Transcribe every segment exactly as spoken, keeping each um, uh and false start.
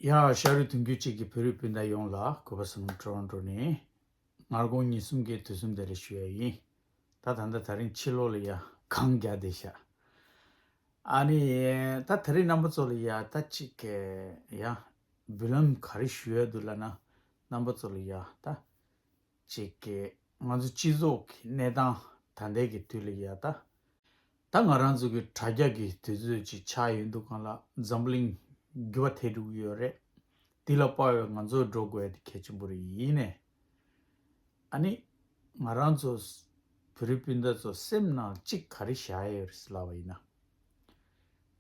ཡ། ཤ་རུས་གདུང་རྒྱུད་གཅིག་གི་བོད་རིགས་སྤུན་ཟླ་ཡོངས་ལ་གུས་པ་བསམ་འགྲོ་འགྲོ་ནས། སྔ་དགོང་ཉིན་གསུམ་གྱི་དུས་གསུམ་བདེ་ལེགས་ཞུ་ཡ་ཡིན། ད་ད་ལྟ་དེ་རིང་ཕྱི་ལོགས་ལ་ཡ་གངས་རྒྱག་བསྡད་ཤག་ཨ་ནི། ད་དེ་རིང་རྣམ་པ་ཚོ་ལ་ཡ་ད་ཅིག་གི་ཡ་འབུལ་ལམ་ག་རེ་ཞུ་ཡ་འདུག་ལབ་ན། རྣམ་པ་ཚོ་ལ་ཡ་ད་ཅིག་གི་ང་ཚོ་སྤྱི་ཚོགས་ཀྱི་གནས་སྟངས་ད་ལྟའི་གི་དུས་ལ་ཡ་ད། ད་ང་རང་ཚོ་གི་དྲ་རྒྱ་གི་དུས་ཚོད་ཅིག་ཆགས་ཡོང་དུས་སྒང་ལ་འཛམ་བུ་གླིང་འགྱུར་བ་ཐེབས་འགྲོ་གི་ཡོད་རེད། འདི་ལ་དཔག་པའི་ང་ཚོ་འགྲོ་དགོས་ཡ་དེ་གལ་ཆེན་པོ་རེད། ཡིན་ནའི་ཨ་ནི་ང་རང་ཚོ་བོད་རིགས་སྤུན་ཟླ་ཚོ་སེམས་ནང་གཅིག་ག་རེ་བཞག་ཡོད་རེད་ལབ་པ་ཡིན་ན།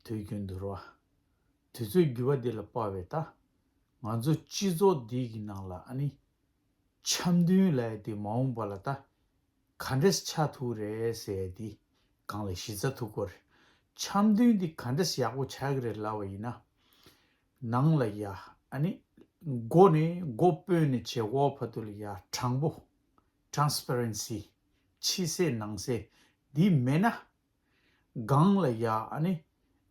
དུས་རྒྱུན་དུ་རོ། དུས་ཚོད་འགྱུར་བ་འདི་ལ་དཔག་པའི་ད་ང་ཚོ་སྤྱི་ཚོགས་འདི་གི་ནང་ལ་ཨ་ནི། འཆམ་མཐུན་ལབ་ཡ་དེ་མ་འོངས་པ་ལ་ད་ག་འདྲས་ཆགས་ཐུབ་རེད་ཟེར་ཡ་དེ་གང་ལ་གཞི་རྩ་ཐུག་གོ་རེད། འཆམ་མཐུན་དེ་ག་འདྲས་ཡག་པོ་ཆགས་ཀྱི་རེད་ལབ་པ་ཡིན་ན། ནང་ལ་ཡ་ཨ་ནི་སྒོ་ནས་སྒོ་སྤོས་ནས་བྱེད་འོག་བར་དུ་ལ་ཡ་དྲང་པོ། ཊ་རན་སི་པེ་རེན་སི། ཕྱི་གསལ་ནང་གསལ་འདི་མེད་ན། སྒང་ལ་ཡ་ཨ་ནི་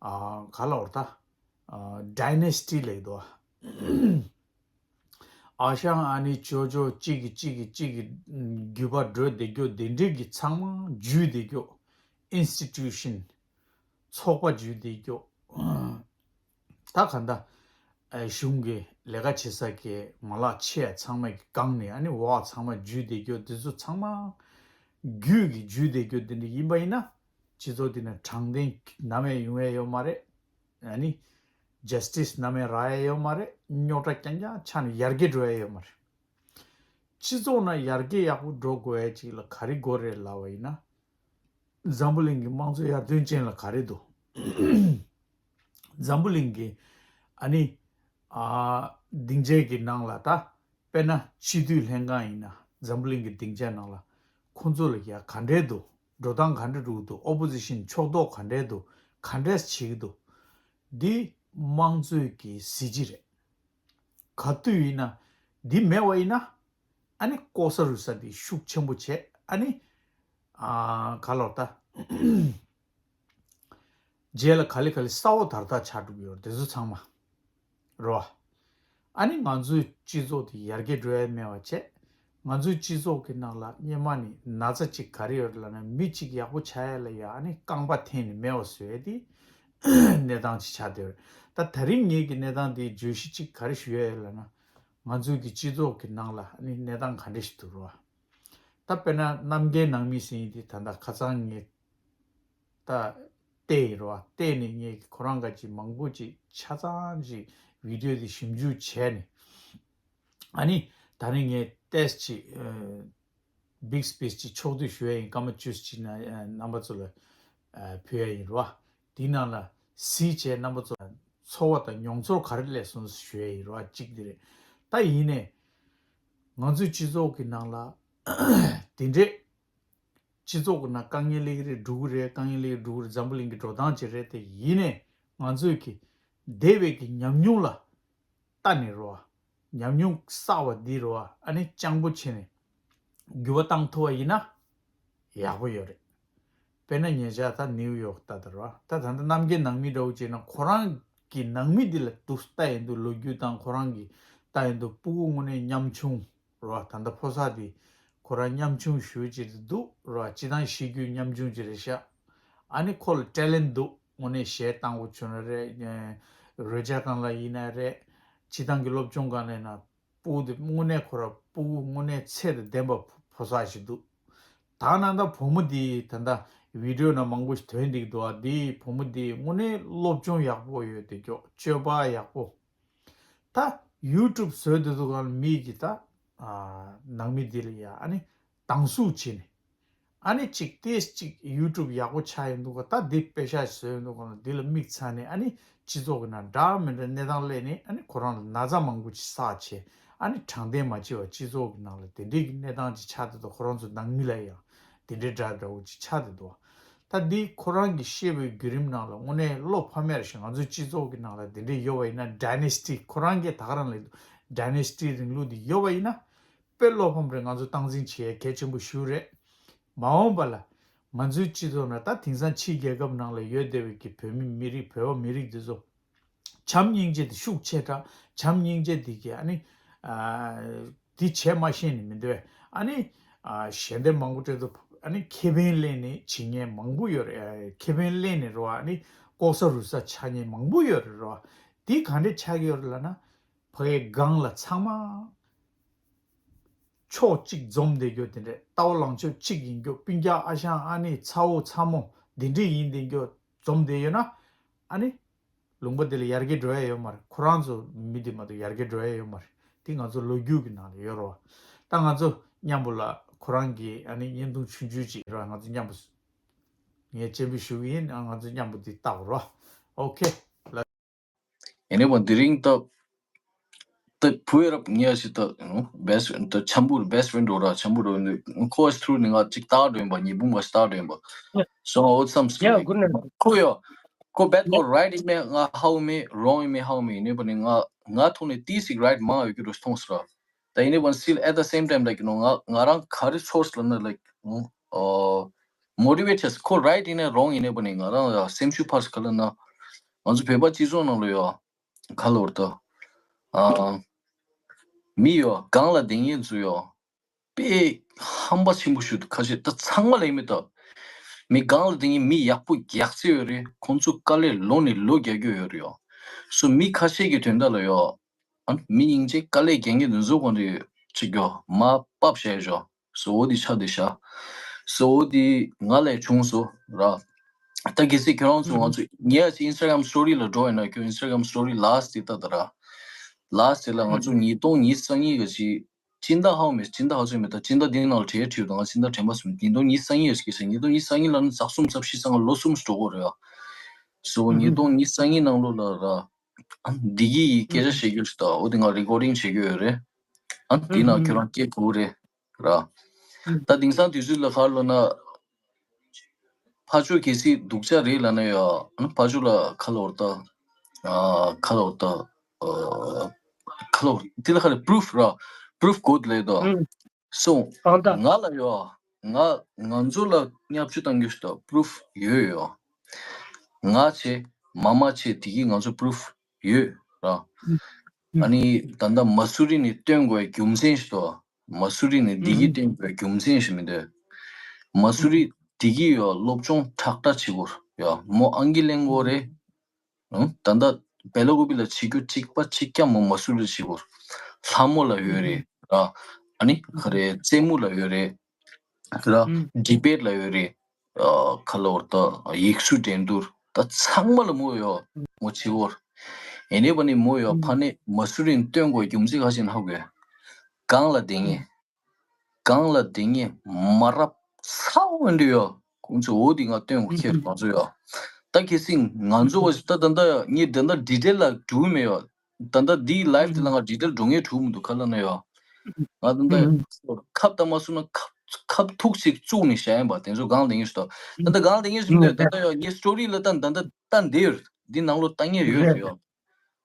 ཨ་ག་ལ་བར་ད་ཌའི་ནེ་སི་ཊི་ལེགས་དོ། ཨ་ཞང་ཨ་ནི་ཅོ་ཅོ་གཅིག་གིས་གཅིག་གིས་གཅིག་གི་རྒྱུད་པ་བགྲོད་བསྡད་རྒྱུ་དེ་འདྲས་ཀྱི་ཚང་མ་འཇུས་བསྡད་རྒྱུ། ཨིན་སི་ཊི་ཊུ་ཤན། ཚོགས་པ་འཇུས་བསྡད་རྒྱུ། ད་ག་འདྲ། ཨ་གཞུང་གི་ལས་ཀ་བྱེད་ས་གི་མ་ལག་ཆེ་ཚང་མ་གི་སྒང་ནས་ཨ་ནི་འོག་ཚང་མ་འཇུས་བསྡད་རྒྱུ་དེ་ཚོ་ཚང་མ་རྒྱུད་ཀྱི་འཇུས་བསྡད་རྒྱུ་དེ་འདྲ་ཡིན་པ་ཡིན་ན། སྤྱི་ཚོགས་འདི་ན་དྲང་བདེན་ནམ་ཡང་ཡོང་ཡ་ཡོད་མ་རེད། ཨ་ནི་ཇ་སི་ཊི་སི་ནམ་ཡང་རག་ཡ་ཡོད་མ་རེད། རྙོག་དྲ་རྐྱང་རྐྱང་ཆགས་ནས་ཡར་རྒྱས་འགྲོ་ཡ་ཡོད་མ་རེད། སྤྱི་ཚོགས་ནང་ཡར་རྒྱས་ཡག་པོ་འགྲོ་དགོས་ཡ་ཅིག་ལ་ག་རེ་དགོས་རེད་ལབ་པ་ཡིན་ན། འཛམ་བུ་གླིང་གི་དམངས་གཙོ་ཡར་ཐོན་ཅན་ལ་ག་རེ་འདུག་འཛམ་བུ་གླིང་གི་ཨ་ནི་ཨ་སྡིངས་ཆའི་གི་ནང་ལ་ད་དཔེར་ན་སྤྱི་འཐུས་ལྷན་ཁང་ཡིན་ན་འཛམ་བུ་གླིང་གི་སྡིངས་ཆ་ནང་ལ་ཁོང་ཚོ་ལ་ཡ་ག་འདྲས་འདུག་འགྲོ་སྟངས་ག་འདྲས་འགྲོ་གི་འདུག་ཨོ་པོ་ཟི་ཤན་ཕྱོགས་གཏོགས་ག་འདྲས་འདུག་ག་འདྲས་བྱེད་ཀྱི་འདུག་འདི་དམངས་གཙོའི་གི་གཟི་བརྗིད་རེད། ག་དུས་ཡིན་ན་འདི་མེད་པ་ཡིན་ན་ཨ་ནི་ལྐོག་ཟ་རུལ་ས་འདི་ཤུགས་ཆེན་པོ་བྱས། ཨ་ནི་ཨ་ག་ལོར་ད་རྗེས་ལ་ག་ལེ་ག་ལེ་ས་འོག་དར་ཐག་ཆགས་འགྲོ་གི་ཡོད་རེད། དེ་ཚོ་ཚང་མ་རོ། ཨ་ནི་ང་ཚོའི་སྤྱི་ཚོགས་དེ་ཡར་རྒྱས་འགྲོ་ཡ་མེད་པ་བྱས། ང་ཚོའི་སྤྱི་ཚོགས་ཀྱི་ནང་ལ་སྔོན་མ་ནས་ན་ཚ་གཅིག་ག་རེ་ཡོད་རེད་ལབ་ན། མི་གཅིག་ཡག་པོ་ཆགས་ཡ་ལ་ཡ་ཨ་ནི་རྐང་པ་འཐེན་ནས་མེད་པ་བཟོ་ཡ་དེ་གནས་སྟངས་ཅིག་ཆགས་བསྡད་ཡོད་རེད། ད་ད་རིང་ངེད་ཀྱི་གནས་སྟངས་དེ་བརྗོད་གཞི་གཅིག་ག་རེ་ཞུ་ཡ་ཡོད་ལབ་ན། ང་ཚོའི་གི་སྤྱི་ཚོགས་ཀྱི་ནང་ལ་ཨ་ནི་གནས་སྟངས་ག་འདྲ་ཞིག་འདུག་རོ། ད་དཔེར་ན་རྣམ་རྒྱལ་ནང་མི་ཟེར་མཁན་དེ་ད་ལྟ་ཁ་སང་ངས་ད་བལྟས་ཡིན་རོ། བལྟས་ནས་ངས་ཁོ་རང་ག་ཅིག་མང་པོ་ཅིག་ཆ་ཚང་ཅིག་བི་ཌི་ཡོ་དེ་ཞིབ་འཇུག་བྱས་ནས། ཨ་ནི་ད་ནི་ངས་ཏེས་ཅིག་ཨ་བིག་སི་པི་ཆི་ཅིག་ཕྱོགས་བསྡུས་ཞུ་ཡ་ཡིན། སྐར་མ་བཅུ་ཅིག་ན་ཨ་རྣམ་པ་ཚོ་ལ་ཨ་ཕུལ་ཡ་ཡིན་རོ། དེའི་ནང་ལ་གཟིགས་བྱས་རྣམ་པ་ཚོ་ཚོར་བ་དང་མྱོང་ཚོར་ག་རེ་སླེབས་སོང་ཞུ་ཡ་ཡིན་རོ། གཅིག་དེ་རེད། ད་ཡིན་ནའི་ང་ཚོའི་སྤྱི་ཚོགས་ཀྱི་ནང་ལ་དེ་འདྲས་སྤྱི་ཚོགས་ཀྱི་ནང་དཀའ་ངལ་སླེབས་ཀྱི་རེད། འགྲོ་གི་རེད། དཀའ་ངལ་སླེབས་ཀྱི་འགྲོ་གི་རེད། འཛམ་བུ་གླིང་གི་འགྲོ་སྟངས་ཅིག་རེད། དེ་ཡིན་ནའི་ང་ཚོས་ཀྱི་འདས་པའི་གི་ཉམས་མྱོང་ལ་ལྟ་ནས་རོ། ཉམས་མྱོང་གསར་བ་འདི་རོ། ཨ་ནི་སྤྱང་པོ་བྱས་ནས་འགྱུར་བ་བཏང་ཐུབ་པ་ཡིན་ན་ཡག་པོ་ཡོད་རེད། དཔེར་ན་ཉེ་ཆར་ད་ནིའུ་ཡོག་ལྟ་དང་རོ། ད་ད་ལྟ་རྣམ་རྒྱལ་ནང་མི་འདྲ་བོ་བྱས་ན་ཁོ་རང་གི་ནང་མི་འདི་ལ་འདུག་ལྟ་ཡིན་འདུག་ལོ་རྒྱུས་དང་ཁོ་རང་གི་ལྟ་ཡིན་འདུག་སྤུ་གུ་དངོས་གནས་ཉམ་ཆུང་རོ། ད་ལྟ་ཕོ་གསར་དེ་ཁོ་རང་ཉམ་ཆུང་ཞེ་ཅིག་འདུག་རོ། སྤྱིར་བཏང་གཤིས་རྒྱུད་ཉམ་ཆུང་ཅིག་རེད་ཤག་ཨ་ནི་ཁོ་ལ་ཊེ་ལེན་ཊི་འདུག་དངོས་གནས་གཞས་བཏང་དགོས་བྱུང་ན་རེད། རོལ་ཆ་སྒང་ལ་ཡིན་ན་རེད། སྤྱིར་བཏང་གི་སློབ་སྦྱོང་སྒང་ལ་ཡིན་ན་སྤུ་གུ་དེ་དངོས་གནས་ཁོ་ར་སྤུ་གུ་དངོས་གནས་ཚད་དང་ལྡན་པ་ཕོ་གསར་ཞིག་འདུག་ད་ནང་ད་བུ་མོ་དེ་ད་ལྟ་བི་ཌི་ཡོ་ནང་མང་པོ་ཞིག་ཐོན་བསྡད་འདུག་ཨ་དེ་བུ་མོ་དེ་དངོས་གནས་སློབ་སྦྱོང་ཡག་པོ་ཡོད་དེ་སྐྱོ་སྤྱོད་པ་ཡག་པོ། ད་ཡུ་ཊུབ་བཟོས་དུས་དུས་སྒང་ལ་མི་གི་ད་ཨ་ནང་མི་འདི་ལ་ཡ་ཨ་ནི་སྡང་ཟུག་བྱས་ནས་ཨ་ནི་གཅིག་ཏེས་གཅིག་ཡུ་ཊུབ་ཡག་པོ་ཆགས་ཡོང་དུས་སྒང་ད་འདི་པེ་ཤ་བཟོས་ཡོང་དུས་སྒང་ལ་འདི་ལ་མིག་ཚ་ནས་ཨ་ནི་སྤྱི་ཚོགས་ཀྱི་ནང་འདྲ་མི་འདྲ་གནས་སྟངས་སླེབས་ནས་ཨ་ནི་ཁོ་རང་ལ་ན་ཚ་མང་པོ་ཅིག་བསགས་བྱས་ཨ་ནི་དྲང་བདེན་མ་བྱེད་པ་སྤྱི་ཚོགས་ཀྱི་ནང་ལ་དེ་འདྲའི་གི་གནས་སྟངས་ཅིག་ཆགས་བསྡད་འདུག་ཁོ་རང་ཚོ་ནང་མི་ལ་ཡང་དེ་འདྲའི་འདྲ་འདྲ་བོ་ཅིག་ཆགས་བསྡད་འདུག་ད་འདི་ཁོ་རང་གིས་བཤད་པའི་བརྒྱུད་རིམ་ནང་ལ་དངོས་གནས་བློ་ཕམ་ཡ་རེད་ཤག་ང་ཚོའི་སྤྱི་ཚོགས་ཀྱི་ནང་ལ་དེ་འདྲས་ཡོད་པ་ཡིན་ན་ཌའི་ནེ་སི་ཊི་ཁོ་རང་གིས་ད་ག་རང་ལ་ཌའི་ནེ་སི་ཊི་རིང་ལུགས་འདི་ཡོད་པ་ཡིན་ན་དཔེ་བློ་ཕམ་རེད། ང་ཚོ་སྟངས་འཛིན་བྱེད་ཡ་གལ་ཆེན་པོ་ཞིག་རེད། མ་འོངས་པ་ལ་ང་ཚོའི་སྤྱི་ཚོགས་ནང་ད་དེང་སང་ཕྱིའི་རྒྱལ་ཁབ་ནང་ལ་ཡོད་བསྡད་པའི་གི་བོད་མི་མི་རིགས་བོད་པ་མི་རིགས་འདི་ཚོ་ བྱམས་སྙིང་རྗེ་དེ་ཤུགས་ཆེ་དྲགས། བྱམས་སྙིང་རྗེ་དེ་གི་ཨ་ནི་ཨ་དེ་བྱས་མ་ཤེས་ནི་མི་འདུག་ཨ་ནི་ཨ་ཞལ་འདེབས་མང་པོ་སྤྲད་དུ་ཨ་ནི་ཁེ་ཕན་ལེན་ནི་བྱེད་མཁན་མང་པོ་ཡོད་རེད། ཨ་ཁེ་ཕན་ལེན་ནི་རོ། ཨ་ནི་ལྐོག་ཟ་རུལ་ས་ཆགས་མཁན་མང་པོ་ཡོད་རེད་རོ། དེ་ག་འདྲས་ཆགས་ཀྱི་ཡོད་རེད་ལབ་ན། ཕ་གིའི་སྒང་ལ་ཚང་མ་ཕྱོགས་གཅིག་འཛོམས་བསྡད་རྒྱུ་དེ་འདྲས། ལྟ་བ་ལངས་ཕྱོགས་གཅིག་ཡིན་རྒྱུ། སྤུན་ཀྱག་ཨ་ཞང་ཨ་ནེ་ཚ་བོ་ཚ་མོ་དེ་འདྲས་ཡིན་བསྡད་རྒྱུ་འཛོམས་བསྡད་ཡོད་ན། ཨ་ནི་ལུང་པ་དེ་ལ་ཡར་རྒྱས་འགྲོ་ཡ་ཡོད་མ་རེད། ཁོ་རང་ཚོ་མི་དེ་མ་གཏོགས་ཡར་རྒྱས་འགྲོ་ཡ་ཡོད་མ་རེད། དེ་ང་ཚོ་ལོ་རྒྱུས་ཀྱི་ནང་ལ་ཡོད་རེད་བ། ད་ང་ཚོ་མཉམ་པོ་ལ་ཁོ་རང་གི་ཨ་ནི་བརྙན་ཐུང་ཆུང་ཆུང་ཅིག་རེད་བ། ང་ཚོ་མཉམ་པོ་ངས་སྤྱན་འབུལ་ཞུ་གི་ཡིན། ང་ཚོ་མཉམ་པོ་འདི་ལྟ་བ་རོ། ཨོ་ཁེ། ལ། ཡིན་ནའི་བ་འདི་རིང་ད་ད་བུ་ཡ་རབས་ངས་ཞིག་ད་best friend ད་འཆམ་པོ་best friend འགྲོ་ར། འཆམ་པོ་འགྲོ་ནི་ཁོ་ཨེ་ཐུར་ནི་ང་ཅིག་ལྟ་འགྲོ་ཡིན་པ། ཉི་འབུམ་བ་ཞིག་ལྟ་འགྲོ་ཡིན་པ། སོང་ཨོ་ཚམ་སུ་ཡ་གུ་ན་ཁོ་ཡོ། ཁོ་བེད་ཡ་ཁོ་right ཡིན་མེད་ང་ཧ་གོ་མེད། wrong ཡིན་མེད་ཧ་གོ་མེད། ཡིན་ནའི་བ་ནི་ང་ང་ཐོག་ནས་ཏི་སིག་right མང་ཡོད་ཀྱི་རུ་མཐོང་སོང་ར། ད་ཡིན་ནའི་བ་still at the same time like you know ང་ང་རང་ག་རེ་source ལ་ན་like ཨོ་motivate བྱས། ཁོ་right ཡིན་ནའི་wrong ཡིན་ནའི་བ་ནི་ང་རང་ལ་སེམས་ཤུགས་འཕར་སོང་། ག་ལ་ན་ང་ཚོ་བོད་པ་སྤྱི་ཚོགས་ནང་ལ་ཡོ་ག་ལ་བར་དུ་ཨ་མི་ཡོ་སྒང་ལ་བསྡད་མཁན་ཚོ་ཡོ་དཔེ་ཧམ་པ་ཆེན་པོ་ཞིག་འདུག་ཁ་ཤས་ད་ཚང་མ་ལ་ཡིན་མེད་ད། མི་སྒང་ལ་བསྡད་མཁན་མི་ཡག་པོ་ཡག་རྩེ་ཡོད་རེད། ཁོང་ཚོ་དཀའ་ལས་ལོ་ནས་ལོ་རྒྱག་རྒྱུ་ཡོད་རེད་ཡོ། སོ་མི་ཁ་ཤས་ཀྱི་དོན་དག་ལ་ཡོ། ཨ་མི་སྙིང་རྗེ་དཀའ་ལས་རྒྱག་མཁན་དེ་ཚོ་གོ་འདྲི་ཅིག་གྱོ་མ་པབ་བཤད་ཞོ། སོ་འོ་དེ་ཆ་དེ་ཤ། སོ་འོ་དེ་ང་ལས་བྱུང་སོ་ར། ད་གལ་སྲིད་ཁྱོད་རང་ཚོ་ང་ཚོ་ངས་ཅི་Instagram story ལ་འགྲོ་ཡིན་ན། ཁྱོད་Instagram story last དེ་ལྟ་ད་ར། last དེ་ལ་ང་ཚོ་ཉིས་སྟོང་ཉི་ཤུ་རྩ་གཉིས་གི་ཅི་སྤྱི་ཟླ་ཧའོ་མེད། སྤྱི་ཟླ་ཧ་ཚོད་མེད། ད་སྤྱི་ཟླ་དེའི་ནང་ལ་བྲེལ་བྲེལ་དང་ང་སྤྱི་ཟླ་དྲན་པ་སོང་། ཉིས་སྟོང་ཉི་ཤུ་རྩ་གཉིས་གི་ཅི་ཉིས་སྟོང་ཉི་ཤུ་རྩ་གཉིས་ལ་ནི་རྩ་གསུམ་རྩ་བཞི་རྩ་ལྔ་ལོ་གསུམ་འགྲོ་གོ་རེད་ཡ། སོ་ཉིས་སྟོང་ཉི་ཤུ་རྩ་གཉིས་ནང་ལོ་ལ་ར། ཨ་འདི་གི་ཡི་སྐད་ཆ་བཤད་རྒྱུ་ཞིག་ད་འོ་དེ་ང་recording བྱེད་རྒྱུ་ཡོད་རེད། ཨ་འདི་ན་ཁྱོད་རང་སྐད་གོ་རེད་ར། ད་དེང་སང་དུས་ཚོད་ལ་ཁར་ལོ་ན་ཕ་ཆོས་གལ་སྲིད་སྡུག་ཅག་རེད་ལ་ན་ཡ། ཨ་ཕ་ཆོས་ལ་ཁ་ལོ་ར་ད། ཨ་ཁ་ལོ་ར་ད། ཨ་ཁ་ལོ་ར་དེ་ལ་ཁ་ལ་proof ར། proof གོ་ལེ་དོ། སོང་། གང་ལྟར། ང་ལ་ཡོ། ང་ང་ཚོ་ལ་བརྙས་བཅོས་བཏང་རྒྱུ་ཞིག་ད་proof ཡོད་ཡོ། ང་ཆེ། མ་མ་ཆེ་དེ་གི་ང་ཚོ་proof ཡོད་ར། ཨ་ནི་ད་ལྟ་མ་སུ་རི་ནས་བཏོན་དགོས་རྒྱུ་མཚན་ཞིག་ཏོ། མ་སུ་རི་ནས་དེ་གི་བཏོན་དགོས་རྒྱུ་མཚན་ཞིག་མི་འདུག་མ་སུ་རི་དེ་གི་ཡོ་སློབ་སྦྱོང་དྲག་དྲག་བྱེད་དགོས་ཡོ། མོ་ཨང་ཀི་ལེན་དགོས་རེད། ཨང་། ད་ལྟ་བེ་ལ་ཀུ་པི་ལ་བྱེད་རྒྱུ་གཅིག་པ་གཅིག་ཀྱང་མོ་མ་སུ་རི་བྱེད་དགོས། ལྷ་མོ་ལ་ཡོད་རེད་ར། ཨ་ནི་ག་རེ་རྩེད་མོ་ལ་ཡོད་རེད་ར། debate ལ་ཡོད་རེད། ཨ་ག་ལ་བར་ད་ཡིག་གཟུགས་འགྲན་བསྡུར་ད་ཚང་མ་ལ་མོ་ཡོ་མོ་བྱེད་དགོས། ཡིན་ནའི་བ་ནི་མོ་ཡོ་ཕ་ནི་མ་སུ་རི་ནས་བཏོན་དགོས་རྒྱུ་མཚན་ག་ཞིག་ཧ་གོ། སྒང་ལ་བསྡད་མཁན། སྒང་ལ་བསྡད་མཁན་མ་རབས་ཚ་བོ་འདྲ་ཡོད། ཁོང་ཚོས་འོ་དེ་ང་སྟོན་དགོས་ཁྱེད་ང་ཚོ་ཡོད། ད་གལ་སྲིད་ང་ཚོ་བ་ཞིག་ད་ད་ལྟ་ངས་ད་ལྟ་detail ལ་འགྲོ་གི་མེད་ཡོད། ད་ལྟ་འདིའི་live དེ་ལ་ང་detail འགྲོ་ངེས་འགྲོ་གི་མི་འདུག་ག་ལ་ན་ཡོད། ང་ད་ལྟ་ཁབ་ད་མ་སུ་ན་ཁབ་ཁབ་ཐུག་ཅིག་བཙུགས་ནས་བཞག་ཡིན་པ་དེ་ཚོ་སྒང་ལ་བསྡད་མཁན་ཞིག་ད་ད་ལྟ་སྒང་ལ་བསྡད་མཁན་ཞིག་མི་འདུག་ད་ལྟ་ཡོད་ངའི་story ལ་ད་ད་ལྟ་ལྟ་འདི་ཡོད་འདི་ནང་ལོགས་ལྟ་མཁན་ཡོད་ཡོད།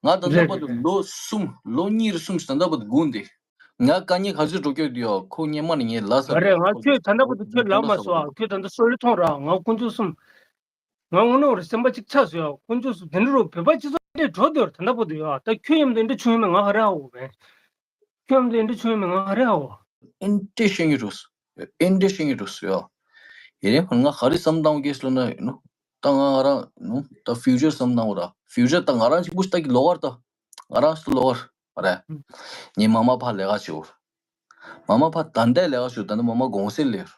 ང་ད་ལྟ་བར་དུ་ལོ་གསུམ་ལོ་གཉིས་རེ་གསུམ་ཞིག་ད་ལྟ་བར་དུ་སྒུག་འདི། ང་དཀའ་ངལ་ག་ཚོད་འགྲོ་སྐྱོད་དུ་ཡོད་ཁོ་སྔོན་མ་ནས་ངས་ལབ་ས་རེད། ང་ཁྱོད་ད་ལྟ་བར་དུ་ཁྱོད་ལབ་མ་སོང་ཨ། ཁྱོད་ད་ལྟ་སོ་ལེ་མཐོང་ར་ང་ཁོང་ཚོ་གསུམ། ང་ངོ་ནོར་སེམས་པ་གཅིག་ཆགས་སོང་ཡ། ཁོང་ཚོ་གསུམ་དེ་འདྲ་རུ་བོད་པ་སྤྱི་ཚོགས་འདྲ་འགྲོ་འདོད་ད་ལྟ་བར་དུ་ཡོད་ཨ། ད་ཁྱོད་ཡམ་དུ་འདྲ་བྱུང་ཡོད་མེད་ང་ཧ་རེ་ཧ་འོ་བས། ཁྱོད་ཡམ་དུ་འདྲ་བྱུང་ཡོད་མེད་ང་ཧ་རེ་ཧ་འོ། ཨིན་ཏེ་ཤེས་ཀྱི་འགྲོ་སོང་། ཨིན་ཏེ་ཤེས་ཀྱི་འགྲོ་སོང་ཡ། ཡིན་ནའི་ང་ག་རེ་བསམ་བཏང་གི་སོང་ན་ཡིན་ནོ། ད་ང་ང་རང་ནོ་ད་future བསམ་བཏང་བ་ར། future ད་ང་རང་གཅིག་པུ་ཞིག་ལྟ་གི་ལོག་བར་ད། ང་རང་ཞིག་ལྟ་གི་ལོག་བར་རེད། ངའི་མ་མ་ཕ་ལས་ཀ་བྱེད་བར། མ་མ་ཕ་ད་ལྟའི་ལས་ཀ་བྱེད་ད་ནི་མ་མ་གོང་སེ་ལས།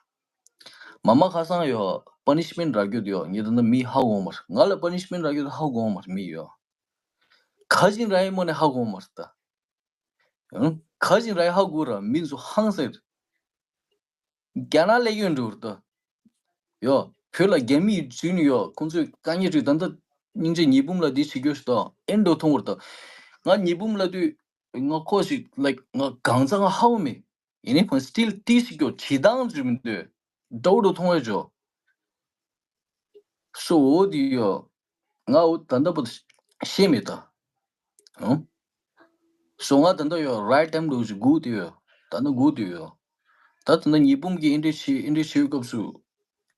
མ་མ་ཁ་སང་ཡོ་punishment རག་རྒྱུ་དེ་ཡོ་ངས་ད་ནི་མི་ཧ་གོ་མ་ར། ང་ལ་punishment རག་རྒྱུ་དེ་ཧ་གོ་མ་ར་མི་ཡོ། ག་ཅིག་ར་ཡིན་མོ་ནས་ཧ་གོ་མ་ར་ད། ཡང་ག་ཅིག་ར་ཡིན་ཧ་གོ་ར་མི་ཚོ་ཧང་སེར། རྒྱ་ནག་ལས་ཡོན་འགྲོ་ར་ད། ཡོ། བོད་ལ་རྒྱ་མིས་བཙུན་ཡོ་ཁོང་ཚོས་དཀའ་ངལ་འཕྲད་ད་ལྟ་སྙིང་རྗེ་ཉི་འབུམ་ལ་འདི་བྱེད་རྒྱུ་ཞིག་ད་ཨེ་འགྲོ་མཐོང་བར་ད། ང་ཉི་འབུམ་ལ་དུས་ང་ཁོ་ཞིག་like ང་གང་ཚ་ང་ཧ་གོ་མེད། ཡིན་ནའི་ཁོང་still ཏི་ཞིག་གྱོ་བྱེད་སྟངས་ཟེར་མི་འདོད། འདྲ་བོ་འགྲོ་མཐོང་བས་ཇོ། སོ་འོ་དེ་ཡོ། ང་འོ་ད་ལྟ་བར་དུ་ཤེས་མེད་ད། ཨང་། སོ་ང་ད་ལྟ་ཡོ་right time འགྲོ་ཞིག་སྒུག་དེ་ཡོ། ད་ལྟ་སྒུག་དེ་ཡོ། ད་ད་ལྟ་ཉི་འབུམ་གྱི་ཨེ་འདྲ་བྱེད་ཨེ་འདྲ་བྱེད་སྐབས་སུ།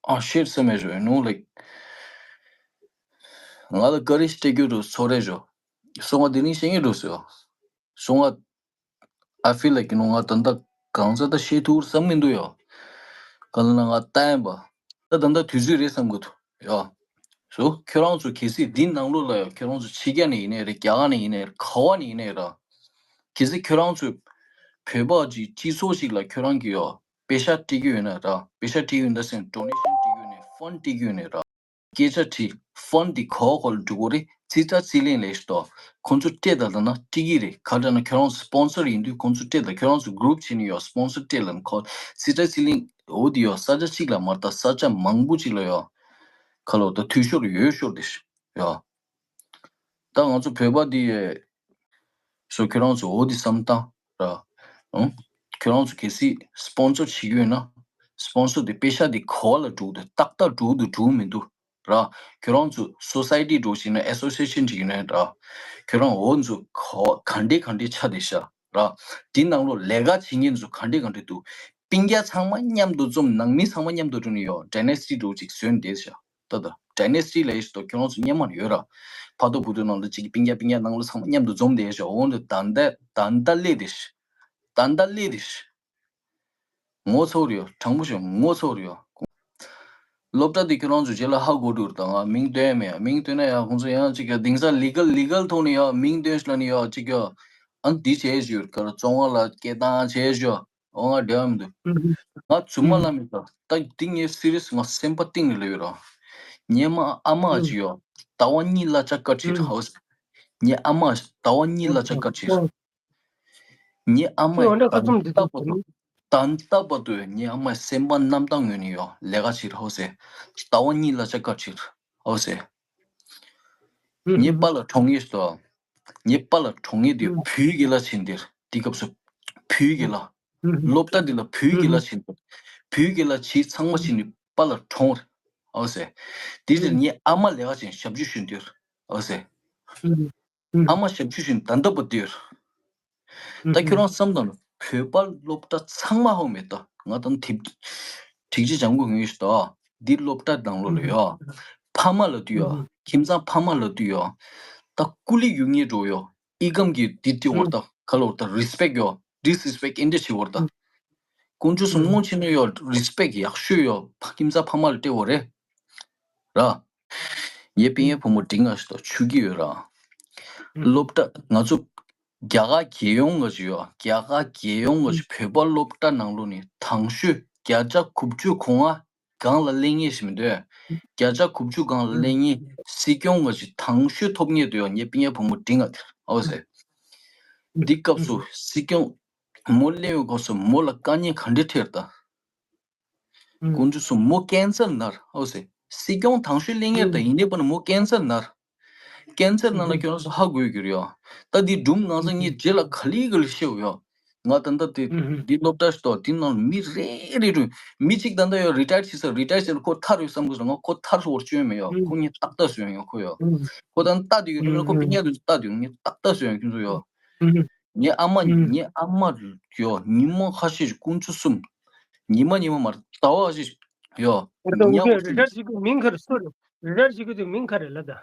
ཨ་shit བསམ་མེད་ཇོ་you know like ང་ལ་courage སྤྲད་རྒྱུ་རུ་ཚོར་རེ་ཇོ། སོང་ང་དེ་རིང་བཤད་ངེས་འགྲོ་སོང་། སོང་ང་I feel like you know ང་ད་ལྟ་གང་ཚ་ད་བཤད་ཐུབ་བསམ་མི་འདུག་ཡོ། ག་ལ་ན་ང་ལྟ་ཡན་པ། ད་ད་ལྟ་དུས་ཚོད་རེད་བསམ་གི་འདུག་ཡོ། སོ་ཁྱོད་རང་ཚོ་གལ་སྲིད་འདི་ནང་ལོགས་ལ་ཡོ་ཁྱོད་རང་ཚོ་ཕྱི་རྒྱལ་ནས་ཡིན་ནའི་རེད། རྒྱ་གར་ནས་ཡིན་ནའི་རེད། ག་བ་ནས་ཡིན་ནའི་ར། གལ་སྲིད་ཁྱོད་རང་ཚོས་བོད་པ་ཅིག་སྤྱི་ཚོགས་ཤིག་ལ་ཁྱོད་རང་གི་ཡོ་པེ་ཤ་སྤྲད་ཀྱི་ཡོད་ན་ར། པེ་ཤ་སྤྲད་ཀྱི་ཡོད་ན་སེམས་ཌོ་ནེ་ཤན་སྤྲད་ཀྱི་ཡོད་ན་ཕན་སྤྲད་ཀྱི་ཡོད་ན་ར། སྐད་ཆ་དྲིས། ཕན་འདི་ག་བ་ག་ལ་འགྲོ་གི་རེད། རྩིས་ཁྲ་རྩིས་ལེན་ལས་ཤི་ཏོ། ཁོང་ཚོ་སྤྲད་ད་ལ་ན་སྤྲད་ཀྱི་རེད། ག་འདྲ་ན་ཁྱོད་རང་ཚོ་སྤོན་སར་ཡིན་དུས་ཁོང་ཚོ་སྤྲད་ད་ཁྱོད་རང་ཚོ་གུ་རུབ་བྱས་ནས་ཡོ་སྤོན་སར་སྤྲད་ལ་ན་ཁོ་རྩིས་ཁྲ་རྩིས་ལེན་འོ་དེ་ཡོ་ས་ཆ་གཅིག་ལ་མ་རེད་ད་ས་ཆ་མང་པོ་ཅིག་ལ་ཡོ། ག་ལ་ད་འཐུས་ཤོར་ཡོད་ཤོར་དེ་ཤི་ཡོ། ད་ང་ཚོ་བོད་པ་འདི་ཡོ། སོ་ཁྱོད་རང་ཚོ་འོ་དེ་བསམ་སྟངས་ར། ཨང་། ཁྱོད་རང་ཚོ་གལ་སྲིད་སྤོན་སར་བྱེད་ཀྱི་ཡོད་ན། སྤོན་སར་དེ་པེ་ཤ་དེ་ག་བ་ལ་འགྲོ་གི་འདུག་ཏག་ཏག་འགྲོ་གི་འདུག་འགྲོ་གི་མི་འདུག་ར། ཁྱོད་རང་ཚོ་སོ་སའི་ཊི་འགྲོ་བྱས་ན་ཨེ་སོ་སི་ཨེ་ཤན་བྱེད་ཀྱི་ཡོད་ན་ར། ཁྱོད་རང་འོ་ཚོ་ག་ག་འདྲས་ག་འདྲས་ཆ་དེ་ཤ་ར། དེ་ནང་ལོགས་ལས་ཀ་བྱེད་མཁན་ཚོ་ག་འདྲས་ག་འདྲས་འདུག་སྤུན་ཀྱག་ཚང་མ་མཉམ་དུ་འཛོམས། ནང་མི་ཚང་མ་མཉམ་དུ་འགྲོ་ནས་ཡོ་ཌའི་ནེ་སི་ཊི་འགྲོ་ཅིག་བཟོས་ནས་བསྡད་ཤག་ད་ལྟ་ཌའི་ནེ་སི་ཊི་ལ་ཡོད་དོ་ཁྱོད་རང་ཚོ་སྙན་མ་ཡོད་ར། ཕ་ཏོ་བུ་ཏོ་ནང་ལ་གཅིག་གི་སྤུན་ཀྱག་སྤུན་ཀྱག་ནང་ལ་ཚང་མ་མཉམ་དུ་འཛོམས་བསྡད་ཤག་འོ་འདི་ད་ལྟ་ད་ལྟ་སླེབས་བསྡད་ཤག་ད་ལྟ་སླེབས་བསྡད་ཤག་ངོ་ཚ་བོ་རེད་ཡོ། དྲང་པོ་ཞུ་ངོ་ཚ་བོ་རེད་ཡོ། སློབ་གྲྭ་དེ་ཁྱོད་རང་ཚོ་རྗེས་ལ་ཧ་གོ་འགྲོ་ར། ད་ང་མིང་བཏོན་ཡ་མེད་ཡ། མིང་བཏོན་ན་ཡ་ཁོང་ཚོ་ཡང་གཅིག་གི་དེང་སང་ལི་གལ་ལི་གལ་ཐོག་ནས་ཡ་མིང་བཏོན་ཤག་ལ་ནི་ཡ་གཅིག་གི་ཨ་འདི་བྱས་ཞུ་ག་ར་བཙོང་བ་ལ་སྐད་བཏང་བྱས་ཞུ། འོ་ང་འབྲེལ་བ་མི་འདུག་ང་རྫུན་མ་ལབ་མི་འདུག་ད་འདི་ངའི་སི་རི་ཡས་ང་སེམས་པ་གཏིང་ནས་ལབ་ཡོད་ར། ངའི་མ་ཨ་མ་ཅིག་ཡོད། ཟླ་བ་གཉིས་གླ་ཆ་བཀག་ཕྱིར་ཧའོ་སེ། ངའི་ཨ་མ་ཟླ་བ་གཉིས་གླ་ཆ་བཀག་ཕྱིར། ངའི་ཨ་མ་ད་ལྟ་བར་དུ་ད་ལྟ་བར་དུ་ངའི་ཨ་མ་སེམས་པ་རྣམ་དག་ངོས་ནས་ཡོད་ལས་ཀ་བྱེད་ཧའོ་སེ། ཟླ་བ་གཉིས་གླ་ཆ་བཀག་ཕྱིར་ཧའོ་སེ། ངའི་པཱ་ལགས་གྲོངས་ཡས་སོ། ངའི་པཱ་ལགས་གྲོངས་ཡས་དེ་བུའི་དགེ་ལགས་བྱས་འདིར་དེ་སྐབས་སུ་བུའི་དགེ་ལགས། སློབ་གྲྭ་འདི་ལ་བུའི་དགེ་ལགས་བྱས་འདིར། བུའི་དགེ་ལགས་བྱས་ཚང་མ་བྱས་ནས་པཱ་ལགས་གྲོངས་རེད་ཨོ་སེ། དེ་ལྟར་ངའི་ཨ་མ་ལས་ཀ་བྱས་ཞབས་ཕྱི་ཞུ་འདིར་ཨོ་སེ། ཨ་མ་ཞབས་ཕྱི་ཞུ་ད་ལྟ་བར་འདིར། ད་ཁྱོད་རང་བསམ་དང་བོད་པ་སློབ་གྲྭ་ཚང་མ་ཧོ་མེད་ད་ང་དང་དེབ་སྒྲིག་གཞི་ལྗང་གུ་ངོས་ཤིག་ད་འདི་སློབ་གྲྭ་ནང་ལོགས་ལ་ཡོད། ཕ་མ་ལ་དུས་ཡོད་ཁྱིམ་ཚང་ཕ་མ་ལ་དུས་ཡོད། ད་ཀུ་ལི་ཡུ་ངེ་འགྲོ་ཡོད་ཨི་ཀམ་གྱི་དེ་དེ་བར་ད་ག་ལོར་ད་རི་སི་པེག་ཡོད་ཌི་སི་རི་སི་པེག་ཨིན་དྲ་ཆི་བར་ད། དཀོན་མཆོག་གསུམ་ངོ་ཆེ་ནོ་ཡོད་རི་སི་པེག་ཡག་ཤོས་ཡོད་ཕ་ཁྱིམ་ཚང་ཕ་མ་ལ་སྤྲད་བོ་རེད། ར། ངའི་སྤུན་ཡའི་བུ་མོ་འབྲིང་ང་ཞིག་ཏུ་ཆུ་གི་ཡོད་ར། སློབ་གྲྭ་ང་ཚོ་རྒྱ་གར་རྒྱལ་ཡོངས་ང་ཞིག་ཡོད་རྒྱ་གར་རྒྱལ་ཡོངས་ང་ཞིག་བོད་པ་སློབ་གྲྭ་ནང་ལོགས་ནས་དང་ཤོས་བརྒྱ་ཆ་དགུ་བཅུ་གོ་ལྔ་སྒང་ལ་སླེབས་ངེས་ཞིག་མི་འདུག་བརྒྱ་ཆ་དགུ་བཅུ་སྒང་ལ་སླེབས་ངེས་སྲིད་སྐྱོང་ང་ཞིག་དང་ཤོས་ཐོབ་ངེས་འདུག་ཡོད་ངའི་སྤུན་ཡའི་བུ་མོ་འབྲིང་ང་དེར་ཨོ་ཟེར། འདི་སྐབས་སུ་སྲིད་སྐྱོང་མོ་སླེབས་ཡོད་སྐབས་སུ་མོ་ལ་དཀའ་ངལ་ག་འདྲ་འཕྲད་ད། དཀོན་མཆོག་གསུམ་མོ་ཀན་སར་ན་ར་ཨོ་སེ། སྲིད་སྐྱོང་དང་ཤོས་སླེབས་ངེས་ད་ཡིན་ནའི་པ་ན་མོ་ཀན་སར་ན་ར། ཀན་སར་ན་ལ་ཁྱོད་རང་ཚོ་ཧ་གོ་གི་རེད་ཡ། ད་འདི་སྒྲུང་ང་ཚོ་ངའི་རྗེས་ལ་ག་ལེ་ག་ལེ་བཤད་འོ་ཡ། ང་ད་ལྟ་དེ་འདི་སློབ་གྲྭ་ཞིག་ཏོ་འདི་ནང་མི་རེ་རེ་རུ་མི་གཅིག་ད་ལྟ་ཡོད་རི་ཊ་ཡར་བྱས་ས་རི་ཊ་ཡར་བྱས་ན་ཁོ་ཐར་ཡོད་བསམ་གི་སོང་ང་ཁོ་ཐར་སོང་བར་བཅོས་མེད་ཡ་ཁོ་ངས་ཏག་ཏག་བཟོས་ཡ་ཁོ་ཡ། ཁོ་ད་ལྟ་དེ་ཡོད་རེད་ཁོ་སྤུན་ཀྱག་དེ་ཚོ་ལྟ་དེ་ཡོད་ངས་ཏག་ཏག་བཟོས་ཡ་ཁྱོད་ཚོ་ཡ། ངའི་ཨ་མ་ངའི་ཨ་མ་ཡོ་ཉི་མ་ཁ་ཤས་ཤིག་དཀོན་མཆོག་གསུམ། ཉི་མ་ཉི་མ་མར་ཟླ་བ་ཁ་ཤས་ཤིག་ཡོ་ཉལ་བ་ཤིག་རི་ཊ་ཡར་ཞིག་གི་མིང་ག་རེ་སུ་རེད། རི་ཊ་ཡར་ཞིག་གི་དུས་མིང་ག་རེ་ལ་ད།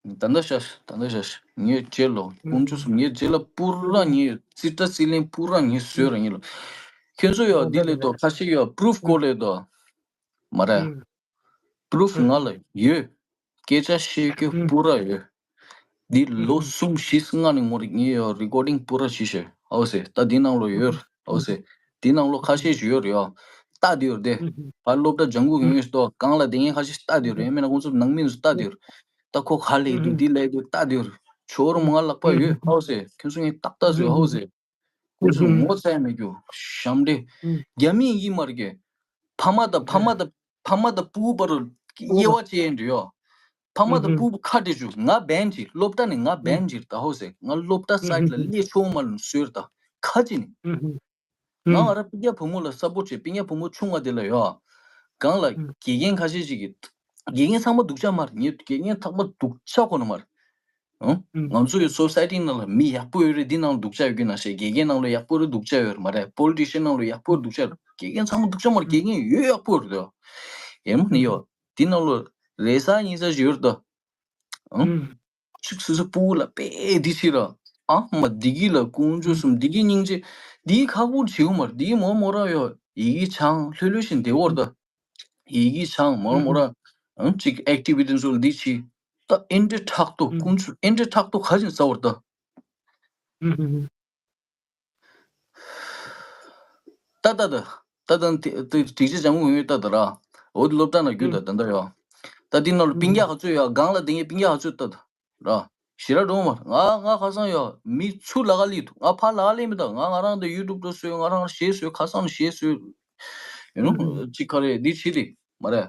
ད་ལྟ་ཤ་ཤ་ད་ལྟ་ཤ་ཤ་ངའི་རྗེས་ལོ་དཀོན་མཆོག་གསུམ་ངའི་རྗེས་ལ་པུ་ར་ངའི་རྩིས་ཁྲ་རྩིས་ལེན་པུ་ར་ངའི་བཟོས་ར་ངའི་ལོ། ཁྱོད་ཚོ་ཡོ་འདི་ལས་དོ་ཁ་ཤས་ཡོ་པུ་རུབ་སྐོར་ལས་དོ། མ་རེད། པུ་རུབ་ང་ལ་ཡོད། སྐད་ཆ་བཤད་རྒྱུ་པུ་ར་ཡོད། འདི་ལོ་གསུམ་བཞི་ལྔ་ནས་ངོ་རེ་ངས་ཡོད་རི་ཀོར་ཌིང་པུ་ར་བྱས་ཤག་ཨོ་སེ་ད་འདི་ནང་ལོ་ཡོད་ཨོ་སེ། འདི་ནང་ལོ་ཁ་ཤས་ཤིག་ཡོད་རེད་ཡོ། ལྟ་དེ་ཡོད་དེ། ཕར་སློབ་གྲྭ་ལྗང་གུ་གི་ངོས་སུ་གང་ལ་དེ་ངས་ཁ་ཤས་ཤིག་ལྟ་དེ་ཡོད་རེད་ཡིན་མིན་ན་ཁོང་ཚོ་ནང་མི་ཚོ་ལྟ་དེ་ཡོད། ད་ཁོ་ག་ལས་འདུག་འདི་ལས་འདུག་ལྟ་དེ་ཡོད། ཇོ་རུ་མ་ལག་པ་ཡོད་ཨོ་སེ་ཁྱོད་ཚོ་ངས་ཏག་ཏག་བཟོས་ཨོ་སེ། ཁོ་ཚོ་ངོ་ཚ་ཡ་མེད་རྒྱུ། ཞབས་འདྲེ། རྒྱ་མི་ཡིན་མ་རེད་གི། ཕ་མ་དང་ཕ་མ་དང་ཕ་མ་དང་ཕྲུ་གུ་བར་དབྱེ་བ་ཕྱེ་ཡན་འདྲི་ཡོ། ཕ་མ་དང་ཕྲུ་གུ་ཁ་བྲལ་བཅུག་ང་བན་གྱིས་སློབ་གྲྭ་ནས་ང་བན་གྱིས་ད་ཧོ་ཟེར་ང་སློབ་གྲྭ་སའིད་ལ་སླེབས་ཆོག་མ་ལ་ཟེར་ད་ཁ་ཅིག་ནས། ང་ང་ར་སྤུན་ཀྱག་བུ་མོ་ལ་སབ་པོར་བྱེད་སྤུན་ཀྱག་བུ་མོ་ཆུང་བ་དེ་ལ་ཡོ། གང་ལ་དགེ་རྒན་ཁ་ཤས་ཅིག་གིས་དགེ་རྒན་ཚང་མ་སྡུག་ཅག་མ་རེད་ངས་དགེ་རྒན་ཚང་མ་སྡུག་ཅག་ཁོ་ན་མ་རེད། ཨང་། ང་ཚོ་གི་སོ་སའི་ཊི་ནང་ལ་མི་ཡག་པོ་ཡོད་རེད། འདི་ནང་ལ་སྡུག་ཅག་ཡོད་ཀྱི་ན་ཤེས། དགེ་རྒན་ནང་ལ་ཡག་པོ་རེད་སྡུག་ཅག་ཡོད་རེད་མ་རེད། པོ་ལི་ཊི་ཤན་ནང་ལ་ཡག་པོ་རེད་སྡུག་ཅག་རེད། དགེ་རྒན་ཚང་མ་སྡུག་ཅག་མ་རེད། དགེ་རྒན་ཡོད་ཡག་པོ་རེད་དོ། ཡེ་མ་ནི་ཡོ། འདི་ནང་ལ་རེ་ས་ཉིན་ས་ཞིག་ཡོད་རེད་དོ། ཨང་། ཅིག་སོ་སོ་སྤུ་གུ་ལ་དཔེ་འདི་བྱེད་ར། ཨ་མ་འདི་གི་ལ་ཀུན་སྤྱོད་གསུམ་འདི་གི་སྙིང་རྗེ། འདི་ཁག་པོ་བྱེད་ཡོད་མ་རེད། འདི་མོ་མོ་ར་ཡོད་ཡི་གེ་སྦྱང་ལྷོད་ལྷོད་བཞིན་བསྡད་འོར་ད། ཡི་གེ་སྦྱང་མོ་ར་མོ་ར། ཨང་ཅིག་ཨེག་ཊི་བི་ཊི་ཚོ་འདི་བྱེད། ད་ཨེ་འདྲ་ཕྲག་དོག་ཀུན་སྤྱོད་ཨེ་འདྲ་ཕྲག་དོག་ག་བཞིན་ཟ་འོར་ད། ཏ་ཏ་ཏ། ཏ་ཏ་ཏི་ཏི་ཏི་ཅི་ཅང་གུ་ཡོད་ཏ་ཏ་ར། འོ་དེ་སློབ་གྲྭ་ན་རྒྱུ་ཏ་ཏ་ཏ་ཡོ། ཏ་ཏི་ནང་ལ་སྤུན་ཀྱག་ག་ཚོད་ཡོ། སྒང་ལ་དེ་ངའི་སྤུན་ཀྱག་ག་ཚོད་ཏ་ཏ་ར། ཞི་ར་འགྲོ་མ་ང་ང་ཁ་སང་ཡོ་མི་ཚུ་ལ་ག་ལི་ཐུ་ང་ཕ་ལ་ག་ལི་མི་ཏ་ང་ང་རང་དེ་ཡུ་ཊུབ་ཏུ་སོས་ང་རང་ཞེས་སོས་ཁ་སང་ཞེས་སོས། ཡིན་ནོ་ཅི་ག་རེ་འདི་ཆི་རེད་མ་རེད།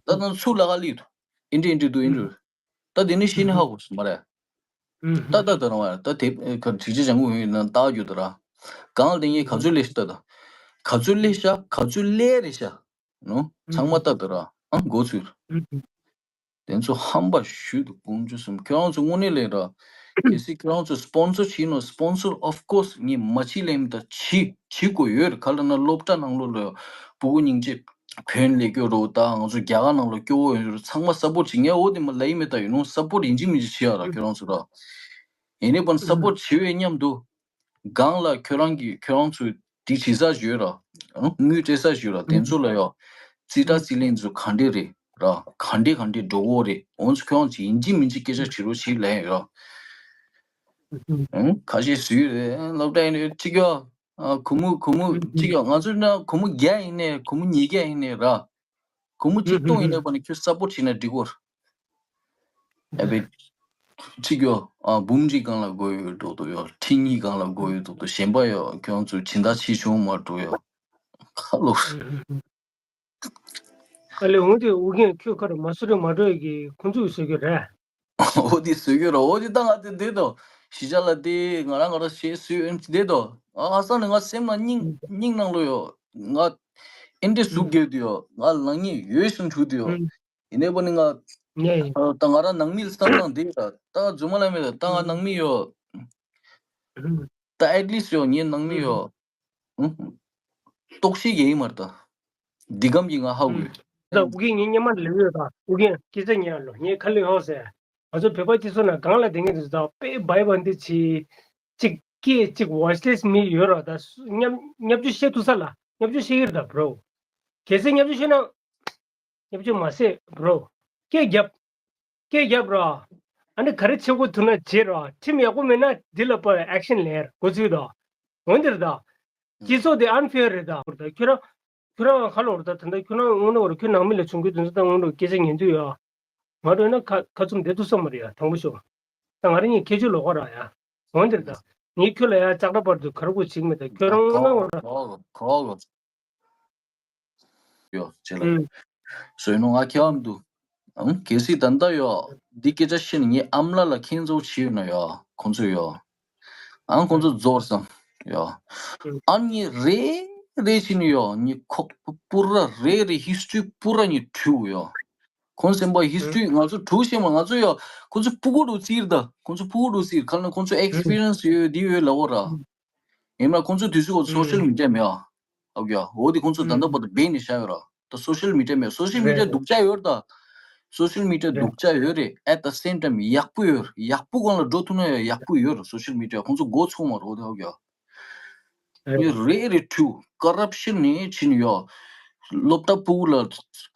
ཏ་ཏ་ཚུ་ལ་ག་ལི་ཐུ་ཨིན་དྲི་ཨིན་དྲི་དུ་ཨིན་དྲི། ད་དེ་ནི་ཤེས་ནི་ཧ་གོ་སོང་མ་རེད། ད་ད་ད་རང་བ་ད་དེ་ཁ་གྲིག་ཅེ་ཅང་གུ་ཡོད་ན་ལྟ་རྒྱུ་ད་ར། གང་ལ་དེ་ངས་ག་ཚོད་ལས་ཤ་ད་ད། ག་ཚོད་ལས་ཤ་ག་ཚོད་ལས་རེད་ཤ། ནོ་ཚང་མ་ལྟ་ད་ར་ཨང་མགོ་ཚུལ། དེ་ཚོ་ཧམ་པ་ཞུས་འདུག་དགོངས་རྒྱུ་སོམ་ཁྱོད་རང་ཚོ་དངོས་གནས་ལས་ར། གལ་སྲིད་ཁྱོད་རང་ཚོ་སི་པོན་སར་བྱེད་ནོ་སི་པོན་སར་ཨོཕ་ཀོ་སི་ངས་མ་བྱེད་ལེམ་ད་བྱེད་བྱེད་དགོས་ཡོད་རེད་ག་ལ་ན་སློབ་གྲྭ་ནང་ལོགས་ལ་ཡོད་ཕྲུ་གུ་སྙིང་རྗེ། བོན་ལས་སྐྱོ་རོ་ད་ང་ཚོ་རྒྱ་གར་ནང་ལ་སྐྱོ་བོ་ཡོད་རེད་ཚང་མ་སབ་པོར་བྱེད་ངས་འོ་དེ་མ་ལ་ཡི་མེད་ད་ཡིན་ནོ་སབ་པོར་ཡིན་གཅིག་མིན་གཅིག་བྱེད་ཡ་ར་ཁྱོད་རང་ཚོ་ར། ཡིན་ནའི་པན་སབ་པོར་བྱེད་བའི་མཉམ་དུ། སྒང་ལ་ཁྱོད་རང་གི་ཁྱོད་རང་ཚོའི་དེ་བྱེད་ས་ཞིག་ཡོད་ར། དངུལ་སྤྲད་ས་ཞིག་ཡོད་ར་དེ་ཚོ་ལ་ཡོ། རྩིས་ཁྲ་རྩིས་ལེན་ཚོ་ག་འདྲས་རེད་ར་ག་འདྲས་ག་འདྲས་འགྲོ་གོ་རེད་འོ་ཚོ་ཁྱོད་རང་ཚོ་ཡིན་གཅིག་མིན་གཅིག་སྐད་ཆ་བྱེད་རོགས་བྱེད་ལན་ཡོད་ར། ཁ་ཤས་ཟུས་རེད་སློབ་གྲྭ་ཡིན་རེད་གཅིག་ཡོ། ཨ་གུ་མོ་གུ་མོ་གཅིག་ཡོད་ང་ཚོ་ན་གུ་མོ་བརྒྱ་ཡིན་ནས་གུ་མོ་ཉིས་བརྒྱ་ཡིན་ནས་ར། གུ་མོ་གཅིག་སྟོང་ཡིན་ནས་པ་ནི་ཁྱོད་སབ་པོར་བྱེད་ན་འགྲིག་གོ། ཨ་བེ། གཅིག་ཡོད་ཨ་འབུམ་གཅིག་སྒང་ལ་དགོས་ཡོད་འགྲོ་འདུག་ཡོད་ཁྲི་གཉིས་སྒང་ལ་དགོས་ཡོད་འགྲོ་འདུག་གཞན་པ་ཡོད་ཁྱོད་ཚོ་སྦྱིན་བདག་ཆེ་ཆུང་མ་འགྲོ་ཡོད། ཁ་ལོ། ཨ་ལེ་འོང་དེ་ཨུ་རྒྱན་ཁྱོད་ཁར་མ་སུ་རེ་མ་འགྲོ་ཡོད་ཀྱི་ཁོང་ཚོས་བཟོས་ཀྱི་རེད། འོ་དེ་བཟོས་ཀྱི་རེད་འོ་དེ་ད་ང་དེ་བསྡད་དོ། གཞིས་ཆགས་ལ་དེ་ང་རང་ང་རང་བཤད་སྲོལ་ཨེམ་ཆི་བསྡད་དོ། ང་ཧ་སང་ནས་ང་སེམས་ལ་སྙིང་སྙིང་ནང་ལོ་ཡོད་ང་ཨེ་འདྲས་ཟུག་རྒྱུ་དེ་ཡོད་ང་ལང་ཉེ་ཡོད་ཤིང་འཁྲུག་དེ་ཡོད། ཡིན་ནའི་པ་ནི་ང་ད་ང་རང་ནང་མི་ལ་བསམ་བློ་འདི་ད་རྫུན་མ་ལ་མེད་ད་ང་ནང་མི་ཡོད། ད་ཨེཊ་ལིསི་ཡོད་ངའི་ནང་མི་ཡོད། ཨུ། ལྟོགས་ཤི་ཡེ་ཡིན་མར་ད། འདི་གམ་གྱི་ང་ཧ་གོ་ཡོད། ད་ཨུ་རྒྱན་ངའི་སྙེ་མ་ལེ་ཡོད་ད་ཨུ་རྒྱན་སྐད་ཆ་ཉན་ལོ་ངའི་ཁ་ལེ་ཧོ་ཟེར། ང་ཚོ་བོད་པ་སྤྱི་ཚོགས་ནང་གང་ལ་དེ་ངེས་དུ་ད་དཔེ་བའི་བ་འདི་ཆི། གཅིག་སྐད་གཅིག་ཝོ་ཡི་སི་ལེ་སི་མི་ཡོད་ར་ད་སུ་བརྙབ་བརྙབ་བཅུག་བཤད་ཐུབ་ས་ལ་བརྙབ་བཅུག་བཤད་ཀྱི་རེད་ད་བྷྲོ། གལ་སྲིད་བརྙབ་བཅུག་བཤད་ན། བརྙབ་བཅུག་མ་ཟད་བྷྲོ། སྐད་རྒྱབ། སྐད་རྒྱབ་ར། ཨ་ནི་ག་རེ་བྱེད་དགོས་ཐུག་ན་བྱེད་ར་ཁྲིམས་ཡག་པོ་མེད་ན་འདི་ལ་པར་ཨེག་ཤན་ལེན་དགོས་ཚུལ་དང་། འོན་ཏེ་རེད་ད། སྤྱི་ཚོགས་དེ་ཨན་ཕེར་རེད་ད། ཁྱོད་རང་ཁྱོད་རང་ཁ་ལོ་རེད་ད་ད་ལྟ་ཁྱོད་རང་དངོས་གནས་བར་ཁྱོད་ནང་མི་ལ་བྱུང་རྒྱུ་དེ་ཚོ་ད་དངོས་གནས་སྐད་ཆ་ཉན་དུས་ཡ། ང་འགྲོ་ན་ཁ་ཁ་ཚུམ་བསྡད་ཐུབ་ས་མ་རེད་ཡ་དང་པོ་ཤོག་ད་ང་རང་གཉིས་ཁྱད་ཆོས་ལོགས་ཀ་ར་ཡ། འོན་ཏེ་རེད་ད། ངས་ཁྱོད་ལ་ཡ་ལྕགས་དྲ་པར་དུ་ག་རེ་དགོས་བྱེད་ཀྱི་མེད་ད་ཁྱོད་རང་དངོས་གནས་བར། ཡོ་ཅེ་ལ། བཟོས་ནོ་ང་ཁྱེད་ཨམ་དུ། ཨང་གལ་སྲིད་ད་ལྟ་ཡོ། འདི་སྐད་ཆ་བཤད་ནས་ངའི་ཨམ་ལ་ལ་ཁྱེད་ཚོ་བྱིས་ཡོད་ན་ཡོ། ཁོང་ཚོ་ཡོ། ཨང་ཁོང་ཚོ་རྫོགས་སམ། ཡོ། ཨ་ནི་རེ་རེ་བྱས་ནས་ཡོ། ངའི་ཁོག་པུ་ར་རེ་རེ་ཧིས་ཊོ་རི་པུ་ར་ངའི་བྲིས་ཡོ། ཁོང་སེམས་པ་ཧིས་ཊོ་རི་ང་ཚོ་གྲུ་ཤེས་མ་ང་ཚོ་ཡོ། ཁོང་ཚོ་སྤུ་གུ་འགྲོ་རྩིས་རེད་ད། ཁོང་ཚོ་སྤུ་གུ་འགྲོ་རྩིས་ག་ལ་ཁོང་ཚོ་ཨེག་སི་པི་རི་ཡན་སི་ཡོད་འདི་ཡོད་ལ་འོ་ར། ཡིན་ན་ཁོང་ཚོ་དུས་ཚོད་ཁོ་སོ་ཤལ་མི་ཌི་ཡ་མེད་ཨ། ཨོ་ཀེ་ཨ། འོ་དེ་ཁོང་ཚོ་ད་ལྟ་བར་དུ་སྦས་ནས་བཞག་ཡོད་ར། ད་སོ་ཤལ་མི་ཌི་ཡ་མེད་སོ་ཤལ་མི་ཌི་ཡ་སྡུག་ཅག་ཡོད་ར་ད། སོ་ཤལ་མི་ཌི་ཡ་སྡུག་ཅག་ཡོད་རེད། at the same time ཡག་པོ་ཡོད་རེད། ཡག་པོ་སྒང་ལ་འགྲོ་ཐུབ་ན་ཡང་ཡག་པོ་ཡོད་རེད། སོ་ཤལ་མི་ཌི་ཡ་ཁོང་ཚོ་མགོ་ཚོས་མ་རེད་འོ་དེ་ཨོ་ཀེ་ཨ། ངས་རེ་རེ་ཐུག་ཀ་རབ་ཤན་ནས་ཕྱིན་ཡོད། སློབ་གྲྭ་སྤུ་གུ་ལ་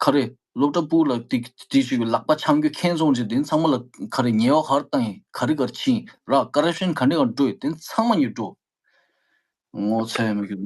ག་རེ་སློབ་གྲྭ་སྤུ་གུ་ལ་ཏིག་ཏིག་ཅིག་ལག་པ་འཆང་རྒྱུ་ཁྱེད་ཚོ་ཅིག་དེ་ཚང་མ་ལ་ག་རེ་ཉེས་པ་ག་རེ་བཏང་ཡིན་ག་རེ་ག་རེ་ཕྱིན་ར་ཀ་རབ་ཤན་ག་འདྲ་ག་འགྲོ་ཡིན་དེ་ཚང་མ་ཉིད་འགྲོ། ངོ་ཚ་ཡ་མི་གི